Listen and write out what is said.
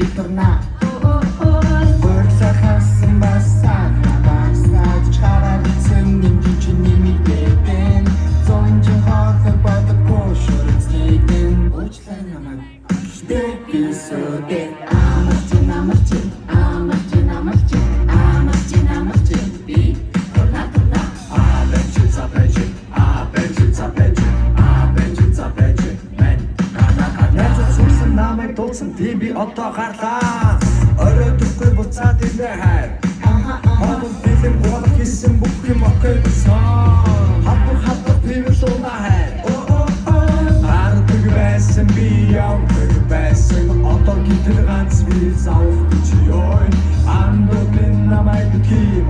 Би турнаа. Урагсахасан басаа басаад чараад эцэн нэмжин чи нэмэгдэн. Зонжин хоохор бодохгүй шүрцлэгдэн. Уучлаа намайг Дэгэсөдэ амарч намарч амарч намарч амарч намарч би турнаа турнаа. А бэж за бэж а бэж за бэж а бэж за бэж мен кана кана. Найзууд сүрсэн намайг дуудсан, тийм би одоо гарлаа. Орой түвгүй буцаад ирнэ хайр. Хоолой бэлэн гол хийсэн бүх юм окей гэсэн. Хатар хатар пивэл уна хайр. Гардаг байсан, би явдаг байсан. Одоо гítэл ганц би завх гэж ёо. Андууд минь намайг битгий.